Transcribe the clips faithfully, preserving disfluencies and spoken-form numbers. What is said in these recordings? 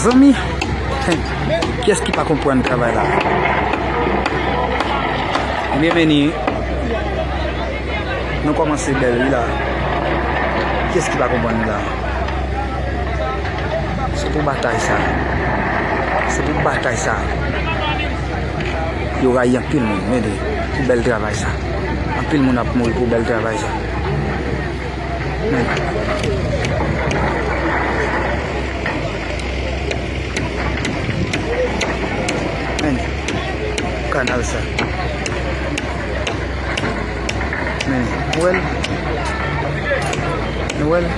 Zanmi, kiyès ki pa konprann travay la? Ebyen, men ni, nou kòmanse bèl, wi, la. Kiyès ki pa konprann li la? Se pou batay sa. Se pou batay sa. Yo rayi anpil moun, men de, pou bèl travay sa. Anpil moun ap mouri pou bèl travay sa. Men. Men. Kanal sa. Men. Ou wè l? Nou wè l?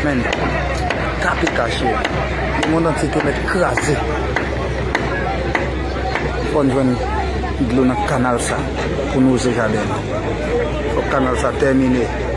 Men. Kapital cheri. Lemonn antye te mèt kraze. Fò n jwenn dlo nan kanal sa pou nouze jaden nou. Fòk kanal sa tèmine.